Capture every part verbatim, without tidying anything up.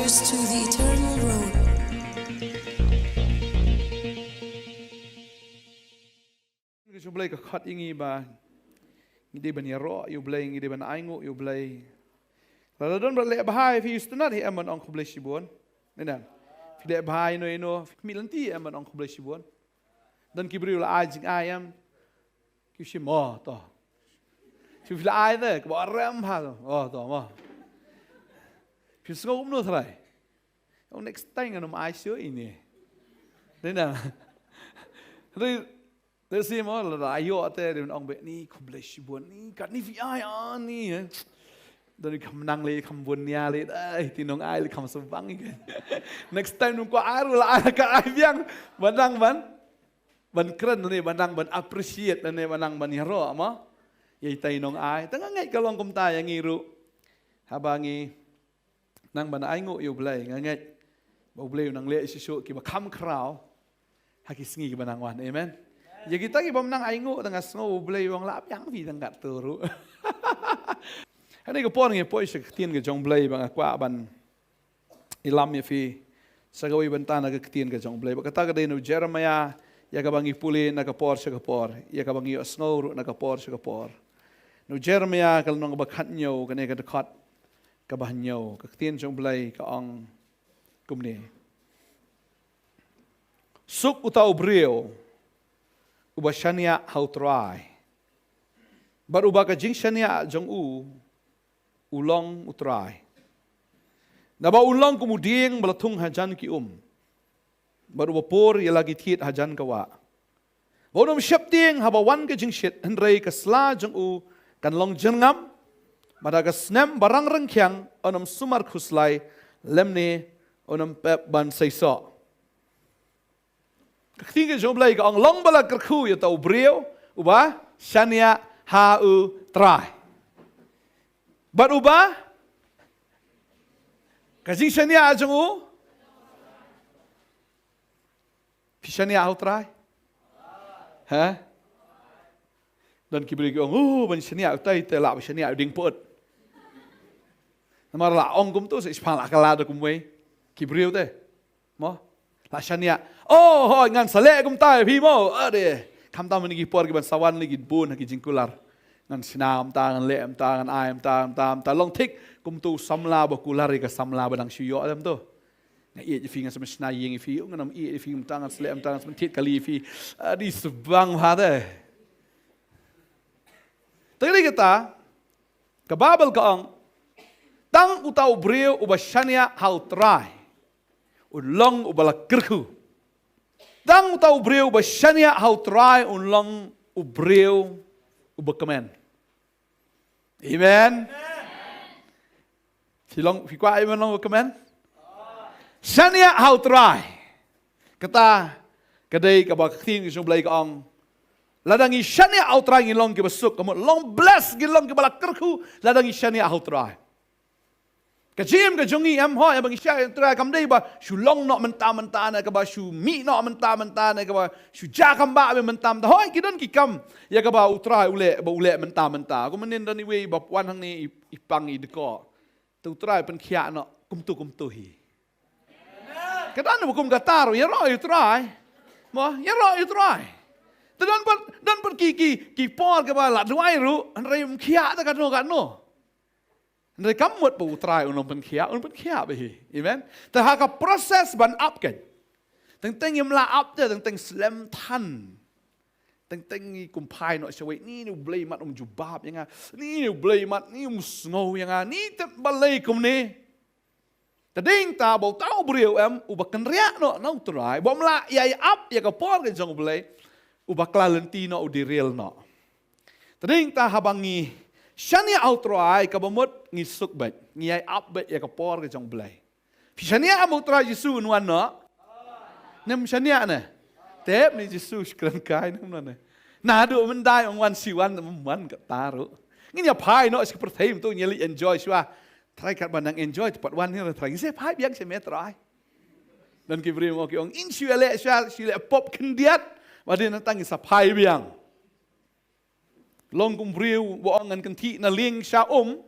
To the eternal road. Ka jong U Blei ka khot ïa ngi ba ngi dei ban ïaroh ïa U Blei, ngi dei ban ainguh ïa U Blei. Lada don ba leh bha ïa phi, sngewtynnat hi, em ban ong khublei shibun. Nang phi leh bha ïa no ïa no, phi mih lynti, em ban ong khublei shibun. Don ki briew la ai jingai, em. Ki shim, oh, to. Phi la ai te, kaba rem ha, oh, to, mo. Phi sngew kumno trai? Ong next time ngan ym ai shuh ine. Dei na. Dei, dei shi mo, la da ïoh te, dei ong beit ni, khublei shibun ni, katne phi ai, ah, ni, eh. Don kham nang lei, kham bun nia lei, ai, te nong ai lei, kham sngewbang ine. Next time nong kwah ai ruh la ai, ka ai biang, ban nang ban. Ban kren ne, ban nang ban appreciate ne, ban nang ban ïaroh, mo. Ïa itai nong ai. Te nga ngeit ka long kumta ïa ngi ruh. Haba ngi nang ban ainguh ïa U Blei, nga ngeit ba U Blei u nang leh shisha kiba kham khraw ha ki sngi kiba nang wan. Amen. Ïa kita kibym nang ainguh, te nga sngew U Blei u ong lah biang phi tang katto ruh. Hangne ka por ngi poi sha ka ktien ka jong U Blei ba nga kwah ban ïalam ïa phi sha kawei bynta na ka ktien ka jong U Blei. Ba kata ka dei na u Jeremiah, ïa kaba ngi pule na ka por sha ka por, ïa kaba ngi ïohsngew ruh na ka por sha ka por. Na u Jeremiah ka lynnong kaba khathynñiew, kane ka dkhot kaba hynñiew, ka ktien jong U Blei ka ong kumne: Suk uta u briew uba shaniah ha U Trai, bad uba ka jingshaniah jong u u long U Trai. Naba un long kum u dieng ba la thung hajan ki um, bad uba pur ïa la ki thied hajan ka wah. Ba un ym sheptieng haba wan ka jingshit, hynrei ka sla jong u kan long jyrngam, bad ha ka snem ba rang ryngkhiang un ym sumar khuslai, lymne un ym pep ban seisoh. Ka ktien ka jong U Blei ka ong, long ba la kyrkhu ïa uta u briew uba shaniah ha U Trai, bad uba ka jingshaniah jong u. Phi shaniah ha U Trai? Ha? Don ki briew ki ong, oh, ban shaniah utai te lah ba shaniah u dieng put. Namar la ong kumto, sa shiphang la kylla da kumwei ki briew te. Mo? La shaniah. Oh, hooid, ngan sa leh kumta ïa phi mo. Ade. Khamtam ha kine ki por kiban sa wan lei ki bun ha ki jingkular. Ngan shna kumta, ngan leh kumta, ngan ai kumta, kumta, kumta. Long thik kumto u samla ba kular ïa ka samla ba dang shu ïoh te kumto. Nga ïeit ïa phi, ngan sa shna ïing ïa phi. Ngan ym ïeit ïa phi kumta, ngan sa leh kumta, ngan sa thied kali ïa phi. Ade, sbang bha te. Te dei kata, ka Baibl ka ong, tang uta u briew uba shaniah ha U Trai un long uba la kyrkhu. Tang uta u briew uba shaniah ha U Trai un long u briew uba kmen. Amen. Phi long, phi kwah amen long uba kmen? Shaniah ha U Trai. Kata ka dei kaba ka ktien ka jong U Blei ka ong. Lada ngi shaniah ha U Trai ngi long kiba suk, ka mut long blessed, ngi long kiba la kyrkhu lada ngi shaniah ha U Trai. Ka jingim ka jong ngi, em, hooid, haba ngi shaniah ha U Trai kam dei ba shu long noh mynta mynta ne, kaba shu mih noh mynta mynta ne, kaba shu jia kam ba mynta mynta. Hooid, ki don ki kam ïa kaba U Trai u leh, ba u leh mynta mynta. Kumne don iwei ba wan hangne i, i pang i dkoh. Te U Trai pynkhiah noh kumto kumto hi. Ka don ba kum kata ruh, ïaroh ïa U Trai. Mo, ïaroh ïa U Trai. Te don pat, don pat ki, ki, ki por kaba la duwai ruh, hynrei ym khiah te katno katno. Hynrei kam mut ba U Trai un ym pynkhiah, un pynkhiah bha hi. Amen. Te ha ka process ban ap kein, teng teng ym lah ap te, teng teng slem than. Teng teng ngi kumphai noh shawei, ni, ni U Blei mat um jubab ïa nga. Ni, ni U Blei mat, ni um sngew ïa nga. Ni te balei kumne. Te dei ta ba uta u briew, em, uba kynriah noh na U Trai, bym lah ïai ap ïa ka por ka jong U Blei, u bakla lynti noh, u derail noh. Te dei ta haba ngi shaniah ha U Trai, kaba mut ngi suk beit, ngi ïai ap beit ïa ka por ka jong U Blei. Phi shaniah ha U Trai Jisu un wan noh? Nym shaniah ne? Tip ne Jisu shu kren kai ne, ym wan ne? Naduh mynta ong wan shi wan, ym wan kata ruh. Ngin ïa phai noh sha ka pyrthei mynta, ngin ïa leit enjoy shuwa. Trai katba nang enjoy te pat wan hi Trai. Ngin sa phai biang sha me Trai. Don ki briew ki ong, in shu ïaleh shuwa, shu leh pop khyndiat, ba dei nangta ngin sa phai biang. Long kum briew ba ong ngan kynthih na lieng sha um,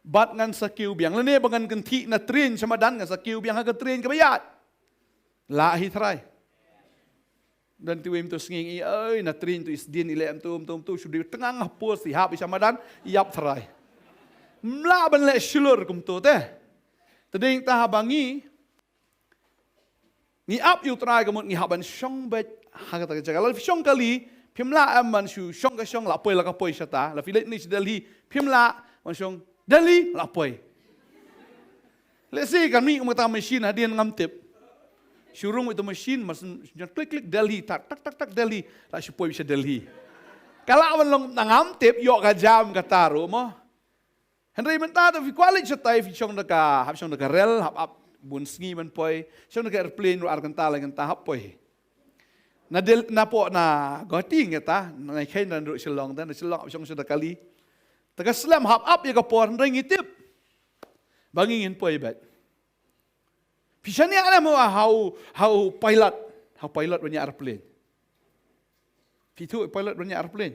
Bad ngan sa kiew biang. Lane ba ngan kynthih na train sha madan, ngan sa kiew biang ha ka train kaba ïaid. Lah hi trai. Don te wym tu sngi ngi, oi, na train tu isdien i leh em tu, em tu, em tu, shu dei tnga nga post i hap i sha madan, ïap trai. Mlah ban leh shlur kumtu te. Te dei ta haba ngi ngi ap ïa u Trai ka mut ngi hap ban shong beit ha kata ka jaka. Lada phi shong kali, phim lah em ban shu shong ka shong la poi la ka poi shata. Lada phi leit ni sha Delhi, phim lah ban shong Delhi la poi. Lehse kan mih kum kata machine hadien ngam tip. Shu rung ïa uta machine, mas klik klik Delhi, tak tak tak tak Delhi, la shu poi sha Delhi. Ka lah ban long na ngam tip, ïoh ka jam kata ruh mo. Hynrei mynta te phi kwah leit shatai, phi shong da ka, hap shong da ka rel, hap ap bun sngi ban poi, shong da ka airplane ruh ar kynta lai kynta hap poi. Na Del, na pok na Guwahati ngi ta, na kheiñ na ruh Shillong ta, na Shillong hap shong shong da kali. Te ka slem hap ap ïa ka por, hynrei ngi tip ba ngi ngin poi beit. Phi shaniah ne mo ha u, ha u pilot, ha u pilot ban ïa airplane. Phi thuh pilot ban ïa airplane?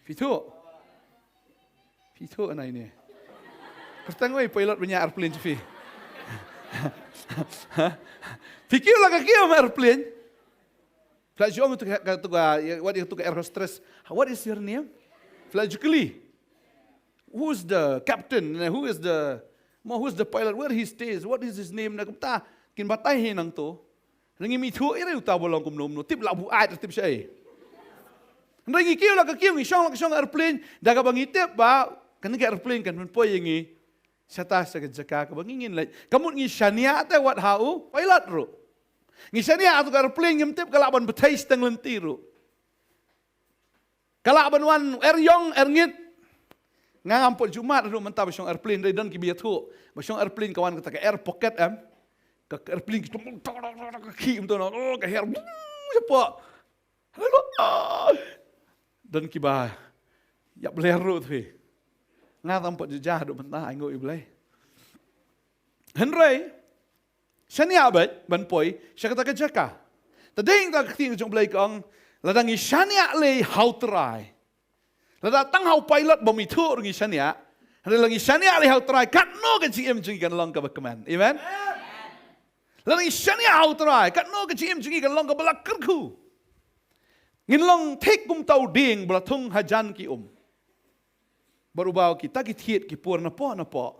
Phi thuh? Phi thuh nai ne? Kyrteng oi pilot ban ïa airplane phi. Phi kiew la ka kiew ma airplane. Phi la ju ong tu ka, tu ka, what is tu ka air hostess? What is your name? Phi la ju kylli. Who's the captain? Who is the, mo, who's the pilot? Where he stays? What is his name? Na kumta kin batai hi nangto. Ngi mih thuh ïa uta ba long kumno kumno. Tip la buaid tip shaei. Hynrei ngi kiew la ka kiew, ngi shong la ka shong airplane. Da kaba ngi tip ba kane ka airplane kan pynpoi ïa ngi shata sha ka jaka kaba ngi ngin leit. Ka mut ngi shaniah te wat ha u pilot ruh. Ngi shaniah ha tu ka airplane, ngim tip ka lah ban bthei shiteng lynti ruh. Ka lah ban wan er ïong er ngit. Nga ngam pat ju mad ruh mynta ba shong airplane, hynrei don kiba ïathuh ba shong airplane ka wan kata ka air pocket em. Ka airplane ki tum, ka khih mynta na, oh, ka her, shapoh. Don kiba ïap ler ruh te. Nga ngam pat ju jah ruh mynta, ai nguh ïa U Blei. Hynrei shaniah beit ban poi sha kata ka jaka. Te dei ta ka ktien ka jong U Blei ka ong, lada ngi shaniah lei ha U Trai. Lada tang ha u pilot bym ithuh ruh ngi shaniah. Hynrei lada ngi shaniah lei ha U Trai, katno ka jingim jong ngi kan long kaba kmen. Amen. Lada ngi shaniah ha U Trai, katno ka jingim jong ngi kan long kaba la kyrkhu. Ngin long thik kum uta u dieng ba la thung hajan ki um. Bad uba kita ki thied ki pur napoh napoh.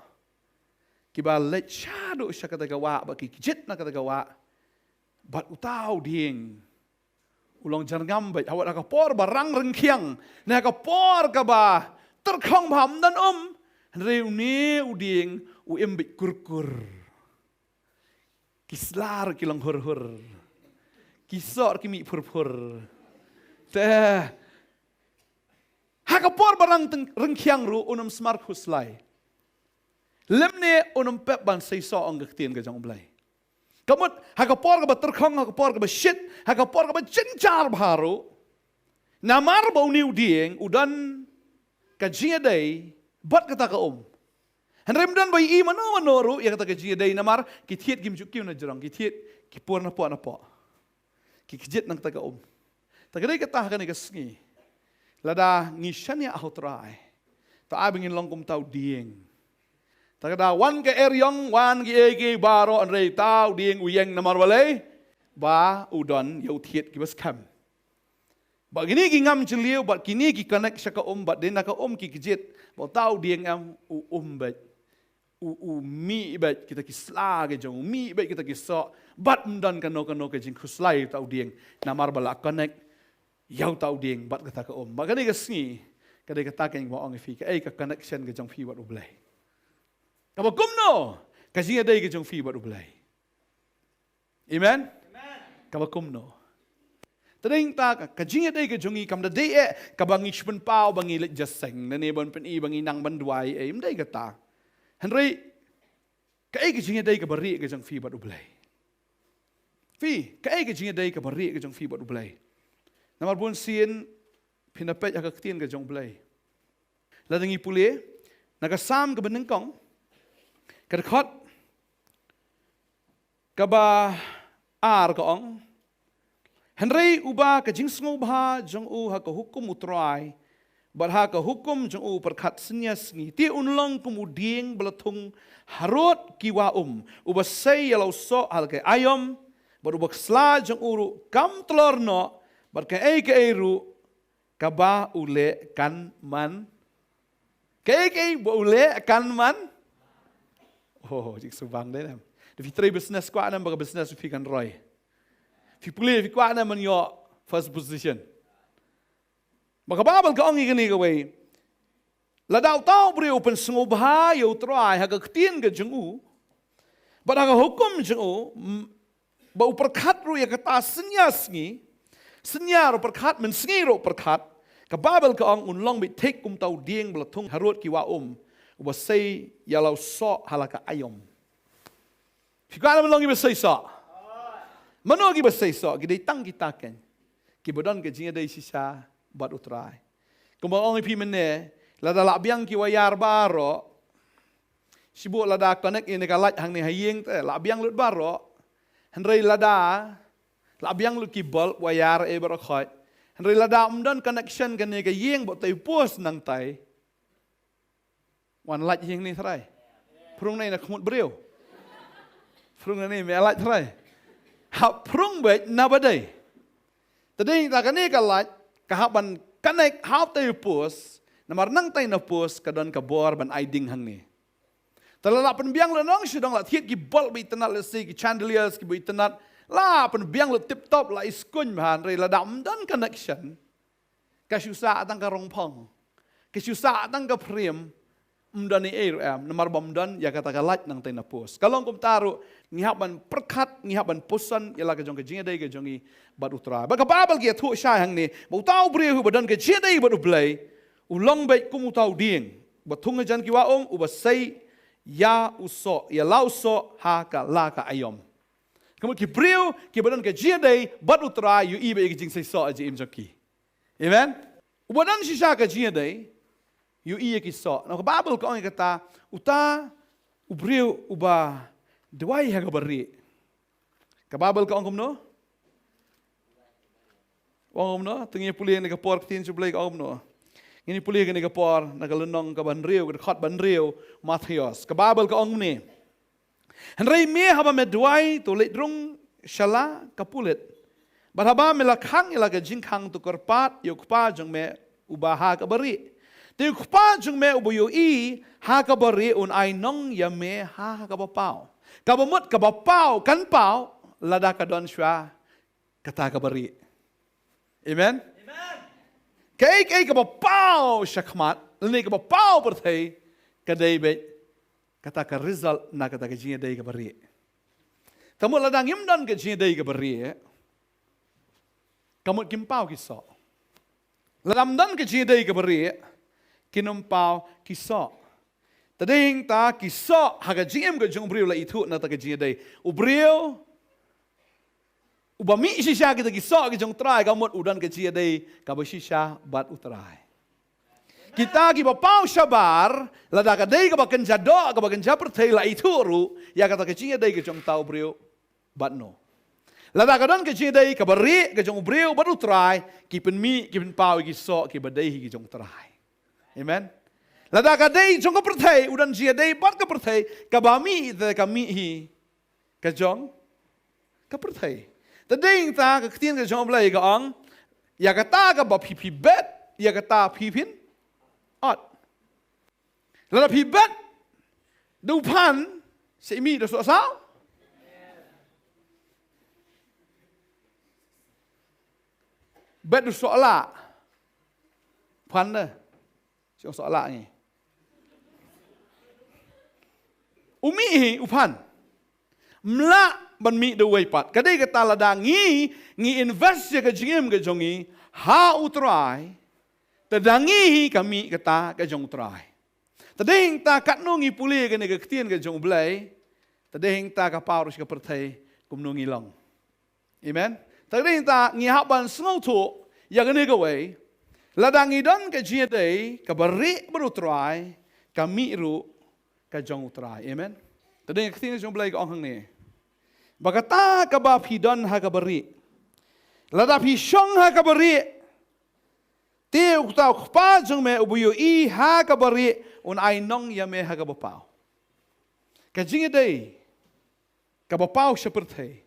Kiba leit shaduh sha kata ka wah, ba ki kjit na kata ka wah. Bad uta u dieng u long jyrngam beit, ha wat ha ka por ba rang ryngkhiang, ne ha ka por kaba tyrkhong bha ym don um, hynrei une u dieng u im beit kurkur. Ki sla ruh ki long hur hur. Ki soh ruh ki mih phur phur. Te ha ka por ba rang teng-, ryngkhiang ruh un ym smar khuslai. Lymne un ym pep ban seisoh, ong ka ktien ka jong U Blei. Ka mut, ha ka por kaba tyrkhong, ha ka por kaba shit, ha ka por kaba jynjar bha ruh, namar ba une u dieng u don ka jingïadei bad kata ka um. Hynrei ym don ba ïohi mano mano ruh ïa kata ka jingïadei namar ki thied kim ju kiew na jrong, ki thied ki pur napoh napoh. Ki kjit na kata ka um. Te ka dei kata ha kane ka sngi, lada ngi shaniah ha U Trai, te ai ba ngin long kum uta u dieng. Te lada wan ka er ïong, wan kiei kiei baroh, hynrei uta u dieng u ïeng namar balei? Ba u don ïa u thied kiba skhem. Bad kine ki ngam jylliew, bad kine ki connect sha ka um, bad dei na ka um ki kjit. Bad uta u dieng em, u um beit. U, u mih beit kita ki sla ki jong, u mih beit kita ki soh. Bad ym don kano kano ka jingkhuslai uta u dieng. Namar ba la connect ïa uta u dieng bad kata ka um. Bad ka dei ka sngi, ka dei kata ka ïing ba ong ïa phi, kaei ka connection ka jong phi bad U Blei? Kaba kumno ka jingïadei ka jong phi bad U Blei? Amen? Kaba kumno? Te dei ta ka, ka jingïadei ka jong ngi kam da dei eh kaba ngi shu pynpaw ba ngi leit jingïaseng, ne ban pyni ba ngi nang ban duwai, eh, ym dei kata. Hynrei kaei ka jingïadei kaba rieh ka jong phi bad U Blei? Phi, kaei ka jingïadei kaba rieh ka jong phi bad U Blei? Namar bun sien phin da peit ha ka ktien ka jong U Blei. Lada ngi pule na ka Salm kaba nyngkong, ka dkhot kaba ar ka ong, hynrei uba ka jingsngewbha jong u ha ka hukum U Trai, bad ha ka hukum jong u pyrkhat synñia sngi. Te un long kum u dieng ba la thung harud ki wah um, uba sei ïa la u soh ha la ka aïom, bad uba sla jong u ruh kam tlor noh, bad kaei kaei ruh kaba u leh kan man. Kaei kaei ba u leh kan man. Oh, jingsngewbang de ne em. Da phi trei business, kwah ne em ba ka business phi kan roi? Phi pule, phi kwah ne em ban ïoh first position? Ba ka Baibl ka ong ïa kane kawei. Lada uta u briew u pynsngewbha ïa U Trai ha ka ktien ka jong u, bad ha ka hukum jong u, m-, ba u pyrkhat ruh ïa kata synñia sngi, synñia ruh pyrkhat, mynsngi ruh pyrkhat, ka Baibl ka ong un long beit thik kum uta u dieng ba la thung harud ki wah um, uba sei ïa la u soh ha la ka aïom. Phi kwah ne em ban long kiba sei soh? Mano kiba sei soh? Ki dei tang kita keiñ kiba don ka jingïadei shisha bad U Trai. Kumba ong ïa phi mynne, lada lah biang ki wire baroh, shibun lada connect ïa kane ka light hangne ha ïing te, lah biang lut baroh. Hynrei lada lah biang lut ki bulb, wire, eh, baroh khoit, hynrei lada ym don connection kane ka ïing bad utai u post nangtai, wan light ïing ne trai? Phrung ne na khmut briew? Phrung ne me light trai? Hap phrung beit na ba dei. Te dei ta kane ka light ka hap ban connect ha utai u post, namar nangtai na post ka don ka bor ban ai ding hangne. Te la lah pynbiang lut nong shu dang lah thied ki bulb ba itynnad, let's say ki chandeliers kiba itynnad, lah pynbiang lut tip top, lah i skuñ bha, hynrei lada ym don connection, ka shu sah tang ka rong phong, ka shu sah tang ka frame, ym don ei ei ruh em, namar ba ym don ïa kata ka light nangtai na post. Ka long kumta ruh, ngi hap ban pyrkhat, ngi hap ban puson ïa la ka jong ka jingïadei ka jong ngi bad U Trai. Bad ka Baibl ka ïathuh shai hangne ba uta u briew uba don ka jingïadei bad U Blei, u long beit kum uta u dieng ba thung hajan ki wah um, uba sei ïa u soh, ïa la u soh ha ka la ka aïom. Ka mut ki briew kiba don ka jingïadei bad U Trai, ïohi beit ïa ka jingsei soh ha jingim jong ki. Amen. Uba don shisha ka jingïadei, ïohi ïa ki soh. Namar ka Baibl ka ong ïa kata, uta u briew uba duwai ha kaba rieh. Ka Baibl ka ong kumno? Ong kumno? Te ngin pule ïa kane ka por, ka ktien jong U Blei ka ong kumno? Ngin pule ïa kane ka por na ka lynnong kaba hynriew, ka dkhot ba hynriew, Mathaios. Ka Baibl ka ong kumne. Hynrei me, haba me duwai, to leit rung sha la ka pulit. Bad haba me la khang ïa la ka jingkhang, to kyrpad ïa U Kpa jong me uba ha kaba rieh. Te U Kpa jong me uba ïohi ha kaba rieh un ai nong ïa me ha kaba paw. Kaba mut kaba paw kan paw lada ka don shuwa kata kaba rieh. Amen. Kaei kaei kaba paw shakhmat lane kaba paw pyrthei, ka dei beit kata ka result na kata ka jingïadei kaba rieh. Te mut lada ngim don ka jingïadei kaba rieh, ka mut kim paw ki soh. Lada ym don ka jingïadei kaba rieh, kin ym paw ki soh. Te dei hangta ki soh ha ka jingim ka jong u briew la ithuh na kata ka jingïadei. U briew uba mih shisha kita ki soh ki jong U Trai, ka mut u don ka jingïadei kaba shisha bad U Trai. Kita kiba paw shabar, lada ka dei kaba kynja doh, kaba kynja pyrthei, la ithuh ruh ïa kata ka jingïadei ka jong uta u briew bad no. Lada ka don ka jingïadei kaba rieh ka jong u briew bad U Trai, ki pynmih, ki pynpaw ïa ki soh kiba dei hi ki jong U Trai. Amen. Lada ka dei jong ka pyrthei, u don jingïadei bad ka pyrthei, kaba mih te ka mih hi ka jong ka pyrthei. Te dei hangta ka ktien ka jong U Blei ka ong, ïa kata kaba phi, phi bet, ïa kata phi phin ot. Lada phi bet da u phan, sa i mih da u soh saw? Bet da u soh lah. Phan ne? Shu soh lah ngi. U mih hi u phan. Ym lah ban mih da uwei pat. Ka dei kata, lada ngi, ngi invest ïa ka jingim ka jong ngi ha U Trai, te da ngi hi ka mih kata ka jong U Trai. Te dei hangta katno ngi pule kane ka ktien ka jong U Blei, te dei hangta ka paw ruh sha ka pyrthei kumno ngi long. Amen. Te dei hangta ngi hap ban sngewthuh ïa kane kawei. Lada ngi don ka jingïadei kaba rieh bad U Trai, ka mih ruh ka jong U Trai. Amen. Te dei ka ktien ka jong U Blei ka ong hangne, ba kata kaba phi don ha kaba rieh, lada phi shong ha kaba rieh, Te uta u Kpa jong me uba ïohi ha kaba rieh un ai nong ïa me ha kaba paw. Ka jingïadei kaba paw sha pyrthei,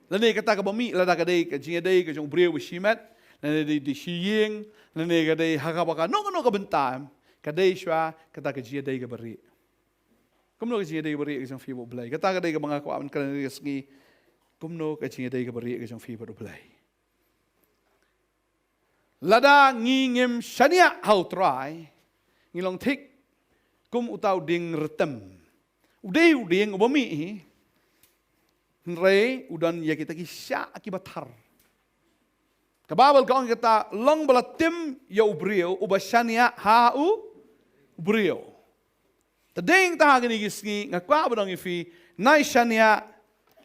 lane kata kaba mih, lada ka dei ka jingïadei ka jong u briew ba shimet, lane dei, dei shi ïing, lane ka dei ha kaba kano kano ka bynta, ka dei shuwa kata ka jingïadei kaba rieh. Kumno ka jingïadei kaba rieh ka jong phi bad U Blei? Kata ka dei kaba nga kwah ban kren ïa ka sngi. Kumno ka jingïadei kaba rieh ka jong phi bad U Blei? Lada ngi ngim shaniah ha U Trai, ngi long thik kum uta u dieng rtem. U dei u dieng uba mih hi, hynrei u don ïa kita ki shiah kiba thar. Ka Baibl ka ong kata, long ba la tim ïa u briew uba shaniah ha u briew. Te dei ta ha kine ki sngi nga kwah ban ong ïa phi, nai shaniah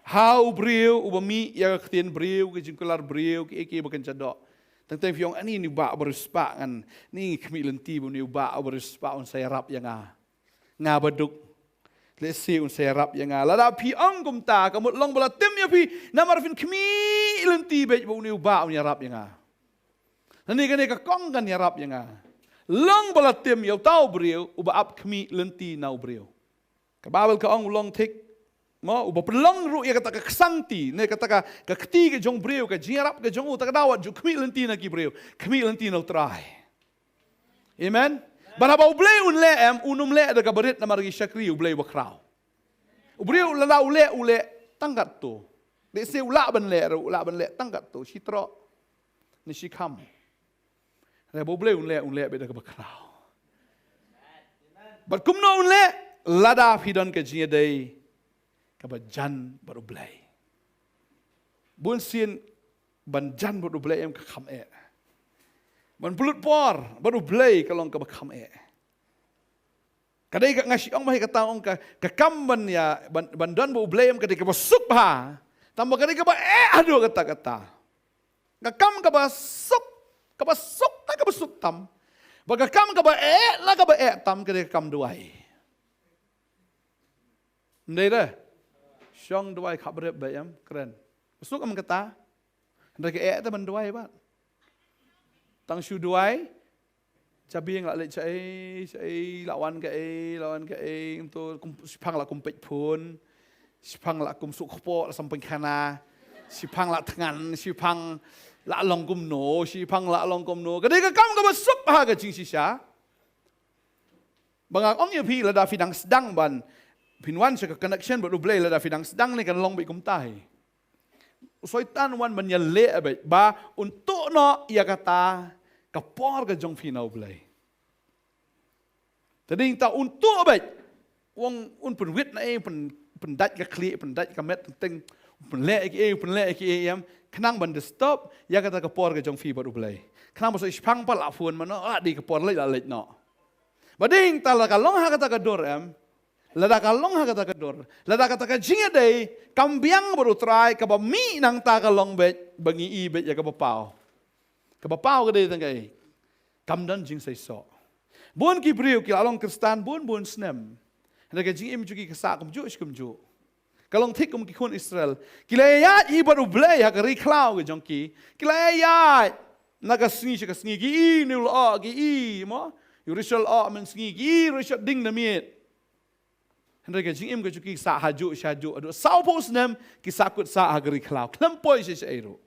ha u briew uba mih ïa ka ktien briew, ka jingkular briew, kiei kiei ba kan jadok. Teng teng phi ong, ani une u bah uba riewspah, ngan, ni khmih lynti ba une u bah uba riewspah un sa ïarap ïa nga. Nga baduk. Lehse un sa ïarap ïa nga. Lada phi ong kumta, ka mut long ba la tim ïa phi, namar phin khmih lynti beit ba une u bah un ïarap ïa nga. Lane kane ka kong kan ïarap ïa nga. Long ba la tim ïa uta u briew uba ap khmih lynti na u briew. Ka Baibl ka ong u long thik, mo, uba pynlong ruh ïa kata ka ksangti, ne kata ka, ka kti ka jong u briew, ka jingïarap ka jong u, ta ka daw wat ju khmih lynti na ki briew, khmih lynti na U Trai. Amen. Bad haba U Blei un leh em, un ym leh da kaba rit namar ki shakri U Blei uba khraw. U briew lada u leh, u leh tang katto. Lehse u lah ban leh ruh, u lah ban leh tang katto, shi troh ne shi kham. Hynrei haba U Blei un leh, un leh beit da kaba khraw. Bad kumno un leh? Lada phi don ka jingïadei kaba jan bad U Blei. Bun sien ban jan bad U Blei em ka kham eh. Ban pynlut por bad U Blei ka long kaba kham eh. Ka dei ka, nga shu ong ba hi kata, ong ka, ka kam ban ïa, ban, ban don bad U Blei em ka dei kaba suk bha. Tangba ka dei kaba eh haduh katta katta. Ka kam kaba suk, kaba suk, na kaba suk tam. Bad ka kam kaba eh, na kaba eh tam, ka dei ka kam duwai. Ym dei de? Shong duwai khapbrep beit em, kren. Suk em kata? Hynrei ka eh te ban duwai bad. Tang shu duwai, jabieng la leit shaei shaei, la wan kaei, la wan kaei, kumto, kum, shiphang la kum peit phone, shiphang la kum suk kpoh, la sam pynkhana, shiphang la thngan, shiphang la long kumno, shiphang la long kumno. Ka dei ka kam kaba suk ha ka jingshisha. Ba nga ong ïa phi, lada phi dang sdang ban, phin wan sha ka connection bad U Blei, lada phi dang sdang ne kan long beit kumta hi. U Soitan wan ban ïaleh beit ba un tuh noh ïa kata ka por ka jong phi na U Blei. Te dei ta un tuh beit. Wan un pynwit na ei, pyn, pyndait ka khlieh, pyndait ka met, teng, pynleh ïa kiei, pynleh ïa kiei em. Khnang ban disturb ïa kata ka por ka jong phi bad U Blei. Khnang ba shu shiphang pat la phone mano, la dei ka por leit, la leit noh. Ba dei ta lada ka long ha kata ka dur em. Lada ka long ha kata ka dur, lada kata ka jingïadei kam biang bad U Trai, kaba mih nangta ka long beit ba ngi i beit ïa kaba paw. Kaba paw ka dei tang kaei? Kam don jingseisoh. Bun ki briew ki la long Khristan bun bun snem. Hynrei ka jingim jong ki ka sah kumjuh shi kumjuh. Ka long thik kum ki khun Israel. Ki la ïaid hi bad U Blei ha ka ri khlaw ka jong ki. Ki la ïaid na ka sngi sha ka sngi, ki i une u lyoh, ki i, mo, u rishot lyoh mynsngi, ki i u rishot ding na miet. Hynrei ka jingim ka jong ki sah hajuh shajuh, haduh sawphew snem ki sahkut sah ha ka ri khlaw, khlem poi sha shaei ruh.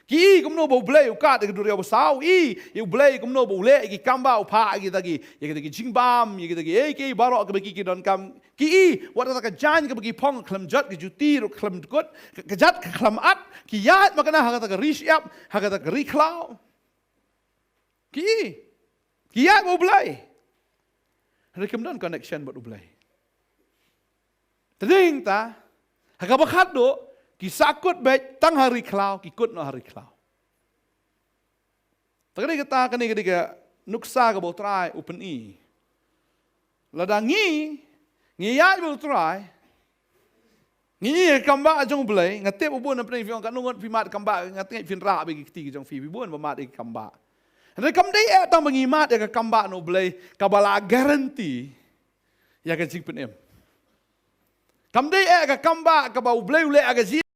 Ki i kumno ba U Blei u kad ïa ka duriaw basaw, i ïa U Blei kumno ba u leh ïa ki kambah, u phah ïa kita ki, ïa kita ki jingbam, ïa kita ki, ei, ki baroh kaba ki, ki donkam. Ki i wat kata ka jaiñ kaba ki phong khlem jot, ka juti ruh khlem kut, ka, ka jait ka khlem at, ki ïaid makna ha kata ka ri shyiap, ha kata ka ri khlaw. Ki, ki ïaid bad U Blei. Hynrei kim don connection bad U Blei. Te dei ta, ha kaba khatduh, ki sahkut beit tang ha ri khlaw, ki kut noh ha ri khlaw. Te ka dei kata, kane ka dei ka nuksa kaba U Trai u pyni. Lada ngi, ngi ïaid bad U Trai, ngi i ïa ka kambah jong U Blei, nga tip u bun na pdeng phi ong katno ngut phi mad kambah, nga tip phin rah bad ki kti ki jong phi, phi bun ba mad ïa ka kambah. Hynrei kam dei eh tang ba ngi mad ïa ka kambah na U Blei, kaba la guarantee ïa ka jingpynim. Kam dei eh ka kambah kaba U Blei u leh ïa ka jing